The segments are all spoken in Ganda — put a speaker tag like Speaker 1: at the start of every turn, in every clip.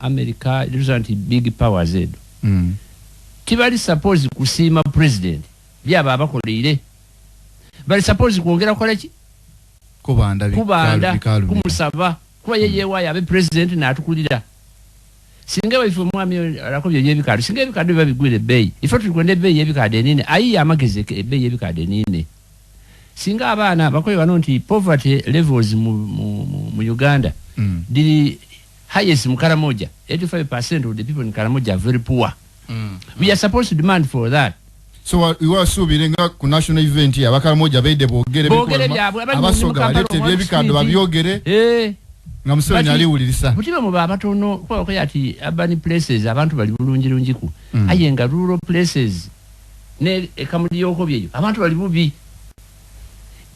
Speaker 1: America, liruza nti big powers edo tibali suppose kusiima president byaba abakoleire, bali suppose kwongera kukola ki?
Speaker 2: Kubanda.
Speaker 1: Kubanda, kumusaba, kuba ye yeewaayo abe president n'atukulira. Singa waife omwami alako byo byebikaado, singa ebikaado biba bigwire ebbeeyi, ife tulikwenda ebbeeyi y'ebikaado enine, ayiye amagezi ebbeeyi y'ebikaado enine. Singa abaana bakoye bano nti poverty levels mu Uganda diri highest mu Karamoja. 85% of the people in Karamoja are very poor. We are supposed to demand for that.
Speaker 2: So iwasuubire nga ku national event Abakaramoja beide boogere?
Speaker 1: Boogere byabwe, abali mu
Speaker 2: Abasoga
Speaker 1: Kampala,
Speaker 2: baleete
Speaker 1: mu
Speaker 2: ebyebikado
Speaker 1: street.
Speaker 2: Babyogere nga Museveni aliwulirisa.
Speaker 1: Butiba muba abatono, kuba bakoye ati urban places abantu bali bulungirungiku, aye nga rural places ne ekamuliyoko byeyo abantu bali bubi.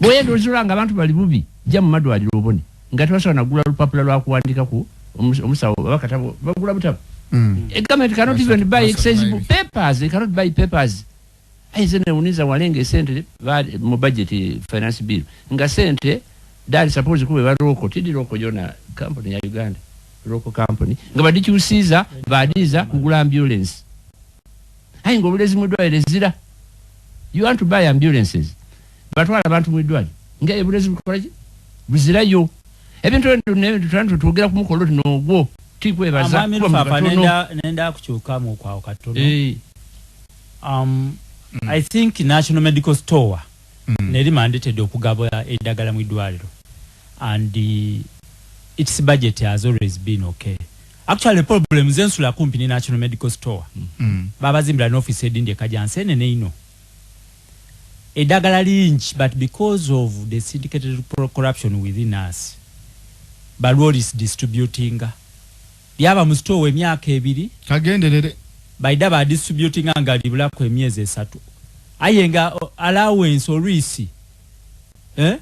Speaker 1: Bweyenda ozula nga abantu bali bubi, jja mu madwaliro obone nga tebasobola nagula lupapula lwakuwandikaku omusawo oba katabo, bagula butabo. A government cannot even buy exercise book papers. They cannot buy papers. Aize neuniza walenga esente mu budget, finance bill, nga sente dali suppose kube baroko tidi roko yona company ya Uganda, roko company, nga badikyusiza badiza kugula ambulance, ayi nga obulezi mu ddwaliro ezira. You want to buy ambulances, batwala abantu mu ddwaliro nga ebulezi bukola ki? Buzirayo. Ebintu ebyo twogera ku mukolo tuno ogwo tikwebaza
Speaker 3: Mwami
Speaker 1: kuba mu
Speaker 3: Lufafa,
Speaker 1: batono.
Speaker 3: Nenda kukyukamu kwawo katono.
Speaker 1: Eh.
Speaker 3: I think National Medical Store neri mandated okugaba eddagala mu ddwaliro, and its budget has always been okay. Actually, problem zensula kumpi ne National Medical Store. Babazimbira n'office edindi ekajansi enene ino, eddagala lingi, but because of the syndicated corruption within us, balwolis distributinga lyaba mu store emyaka 2.
Speaker 2: Kagenderere.
Speaker 3: Baida badistributinga nga libulako emyezi 3, aye nga allowance olwisi, eh?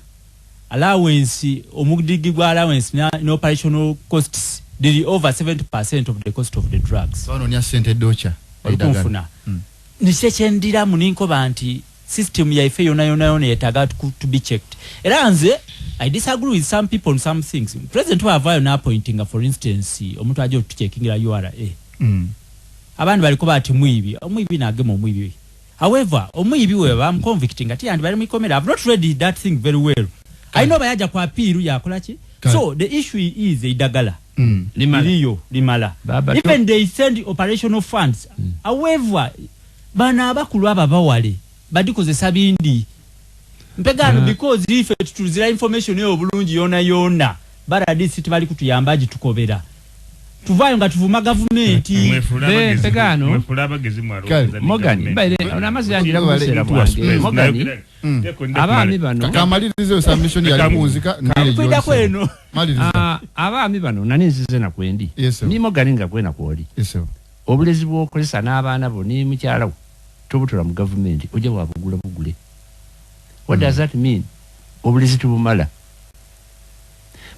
Speaker 3: Allowance, omudigi gwa allowance na operational costs diri over 70% of the cost of the drugs.
Speaker 2: Banoonya sente edokya.
Speaker 3: Olikunfuna? Nikyo kyendiramu ninkoba nti system yaife yona yona yona yetaaga to be checked. Era nze I disagree with some people on some things. President wavaayo n'appointinga, for instance, omuntu ajja otucheckingira URA. Abandi baliko bati mwibi, omwibi nagema omwibi. However, omwibi we bamuconvictinga tiyandi bali mwikomera. I've not read that thing very well. I know bayaja kwa appeal yakola ki. So the issue is eddagala
Speaker 1: Limala.
Speaker 3: liriyo, limala.
Speaker 1: Baba,
Speaker 3: Even they send operational funds. However, bano abakulu abo abawale badikozesa bindi mpegano because ife tutuzira information eyo obulungi yona yona, baradisi tebali kutuyamba gitukobera, tuvaayo nga tuvuma gavumenti.
Speaker 4: Mwefula
Speaker 1: Be,
Speaker 4: abagezi.
Speaker 1: Pegano.
Speaker 4: Mwefula abagezi.
Speaker 2: Kale.
Speaker 1: Morgan, baire ono amazzi yanjira mu biseera bwange. Morgan, abaami bano
Speaker 2: Kamalirize submission yali kunzika.
Speaker 3: Kwidako eno.
Speaker 2: Maliriza.
Speaker 1: Ah, abaami bano nani nzize nakwendi.
Speaker 2: Yes, sir.
Speaker 1: Ni Morgan nga kwena kwoli.
Speaker 2: Yes, sir.
Speaker 1: Obulezi bw'okozesa n'abaana bo ne mukyala wo tobutola mu gavumenti, ojja wabugula bugule. What does that mean? Obulezi tubumala.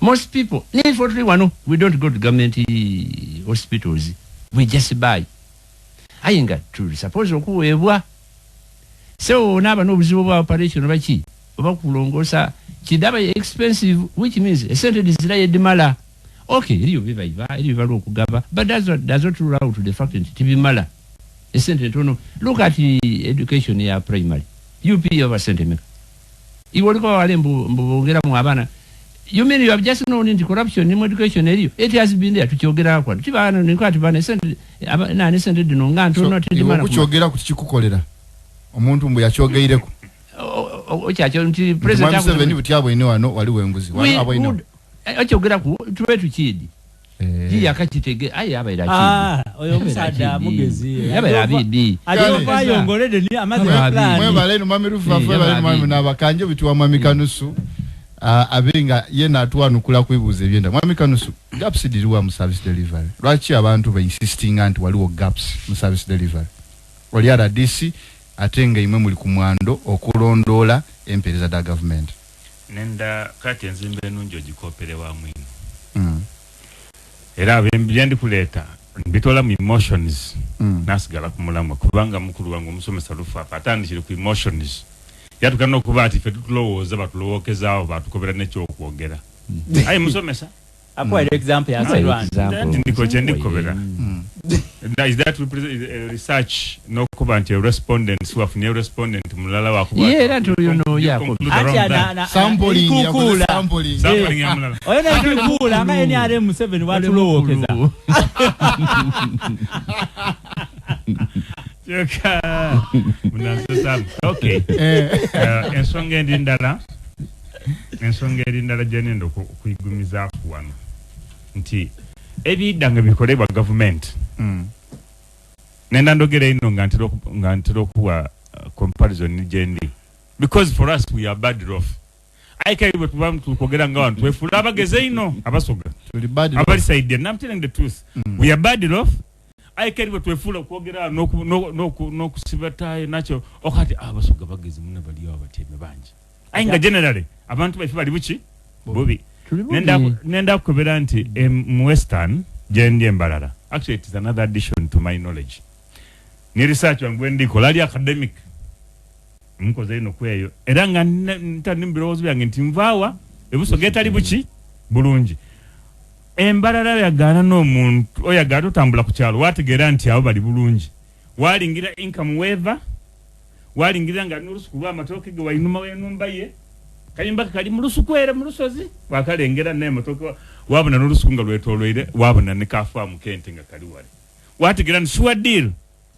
Speaker 1: Most people nife tuli wano, we don't go to government hospitals, we just buy, aye nga tuli suppose okuweebwa. So onaaba n'obuzibu bwa operation oba ki oba kulongoosa kidaba expensive, which means esente dizirayo edimala. Okay, eriyo bibayiba, eriyo bibala okugaba, but does not rule out the fact nti tibimala, esente ntono. Look at education ya primary, UPE oba sente meka? Iwe oliko wale mbu bongeramu abaana. You mean you have just known nti corruption mu education eriyo? It has been there, tukyogera kwano tibaana nikwati bana esente nani esente dino nga ntono.
Speaker 2: So, iwe
Speaker 1: tedimala.
Speaker 2: Okukyogera ku kikikukolera omuntu mbu yakyogeireko?
Speaker 1: Okyakyo nti
Speaker 2: Mwami
Speaker 1: president
Speaker 2: Museveni buti abwine wano waliwo enguzi wano abwine.
Speaker 1: Okyogeraku tube tukiidi.
Speaker 2: Eh.
Speaker 1: Jiya akakitege aye abaira.
Speaker 3: Ah, oyo omusaadda mugezi.
Speaker 1: Abaira abidi.
Speaker 3: Aliovayo ngolede ni amaze plan.
Speaker 2: Mwebale eno mwami Rufafa,
Speaker 1: Eh,
Speaker 2: mwebale eno mwami
Speaker 1: yababi.
Speaker 2: Nabakanje bituwa mwami Kanusu. Ah, abe nga ye natwanukula kwibuuza ebyenda. Mwami Kanusu, gaps diriwa mu service delivery? Lwaki abantu ba insistinga nti waliwo gaps mu service delivery? Oli RDC ate nga imwe muli ku mwando okulondoola empeereza da gavumenti.
Speaker 4: Nenda kati enzimba enungi ogikopere wa mwino. Era byendikuleeta mbitola mu emotions. Nasigala ku mulamwa kubanga mukulu wange omusomesa Lufafa atandikire ku emotions, yatuka nokuba ati ffe tutulowooza batulowookezaawo batukobera nekyokwogera. Aye musomesa
Speaker 3: Akuwa example ya Serwanda.
Speaker 4: Ndiko kye ndikobera. Is that research n'okuba nti respondents wafunye respondent mulala wakuba
Speaker 1: Ye, era nti oyo no yako.
Speaker 2: Sampling, yakoze sampling.
Speaker 4: Sampling ya mulala.
Speaker 3: Oyo na ikuula nga NRM 7 watulowokeza.
Speaker 4: Kyokka munasesa. Okay. Ensonga endi ndala. Ensonga eri ndala gye nenda okuyigumizaaku wano nti ebidda nga bikolebwa gavumenti. Nenda ndogera ino nga ntera okuwa comparison gye ndi, because for us we are bad off. Aye bwe tuba tukwogera nga wano twefuula abagezi ino abasoga
Speaker 2: Tuli bad off.
Speaker 4: Abali side, and I'm telling the truth, we are bad off. Aye bwe twefuula okwogera n'okusiba taayo nakyo okati abasoga bagezi muna bali awo batyeme bangi, aye nga generally abantu baife bali buki bubi.
Speaker 1: Tuli bubi.
Speaker 4: Nenda kukobera nti mu Western gyendi embalala, actually it is another addition to my knowledge ni research wange bwendikola ali academic nkoze ino kweyo, era nga ntandi mu birowoozo byange nti nvaawa ebusoga etali buki bulungi. Embalala yagaana n'omuntu oyagaana otambula ku kyalo wategeera nti abo bali bulungi, walingira income weva, walingira nga n'olusuku lw'amatooke ge wainuma w'ennumba ye kayumba ke kali mu lusuku era mu lusozi wakalengera naye amatooke wabona n'olusuku nga lwetooloire, wabona ne kafaamu kente nga kali wali, wategeera nti sure deal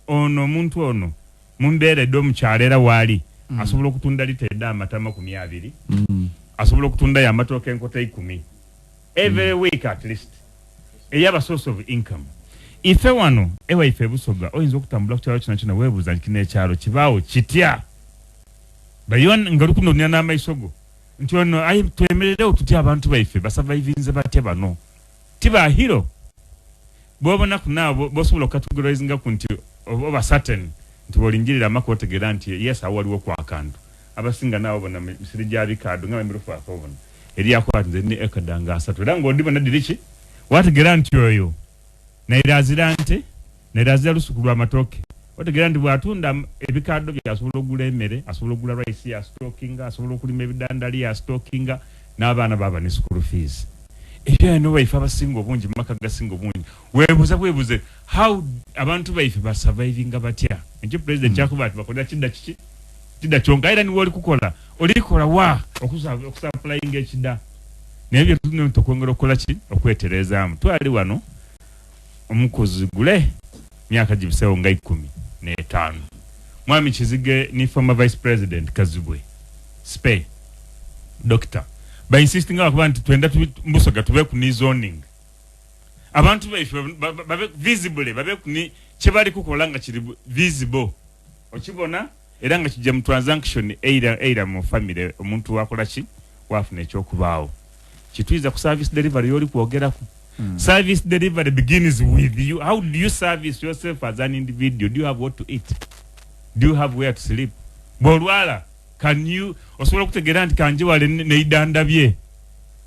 Speaker 4: ono omuntu ono mu mbeera edde omukyalo era waali asobola okutunda lita edda amata 20, asobola okutundayo amatooke enkota 10 every week at least, eyaba source of income. Ife wano ewaife ebusoga oyinza okutambula ku kyalo kino kino weebuuza nti kino ekyalo kibaawo kitya, bayo nga olikunonya n'amaiso go nti ono ayi twemererewo tutya, abantu baife basurvivinze batya, bano tibahiro bwobona kunaabo bosobola okucategorizinga ku nti oba certain nti bw'olinjirira amaka otegeera nti yes, awo waliwo kwakantu abasinga naawo bona misiri gya bikaado nga bamirufu akobona eryakwati nze ne ekada nga 30 era ng'ondibona diriki wategeera nti oyo nairazira nte nairazira lusuku lw'amatooke, otegeera nti bw'atunda ebikaado bye asobola okugula emmere, asobola okugula rice ya stockinga, asobola okulima ebidandali ya stockinga n'abaana baaba ne school fees. Ebyo eno baife abasinga obungi mu maka gasinga obungi weebuuza bwebuuze how abantu baife basurvivinga batya. Ekyo president kyakuba ati bakolera kidda kiki kidda kyonka, era niwe oli kukola olikola wa okusupplyinga ekidda, naye bye tulina okwongera okukola ki okweterezaamu. Twali wano omukozi gule myaka gibiseewo nga 15, mwami Kizige ni former vice president Kazibwe spe doctor bainsistinga bakuba nti twenda mbusoga tube ku ni zoning, abantu baife babe visible, babe ku ni kyebali kukola nga kiri visible okibona era nga kijja mu transaction eira eira mu family omuntu wakola ki wafuna ekyokubaawo kitwiza ku service delivery yoli kwogeraku. Service delivery begins with you. How do you service yourself as an individual? Do you have what to eat? Do you have where to sleep? Bw'olwala can you osobola okutegeera nti kanje wale neidanda bye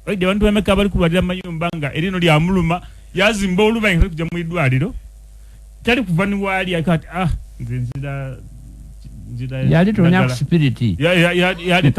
Speaker 4: oidde abantu bameka abali kulwalira mayumba nga erino lyamuluma yazimba oluba nga kujja mu idwaliro tali kuva ni waali akati nze nzira nzira
Speaker 1: Yali tonya ku
Speaker 4: Ndagala.
Speaker 1: spirit.
Speaker 4: Yali.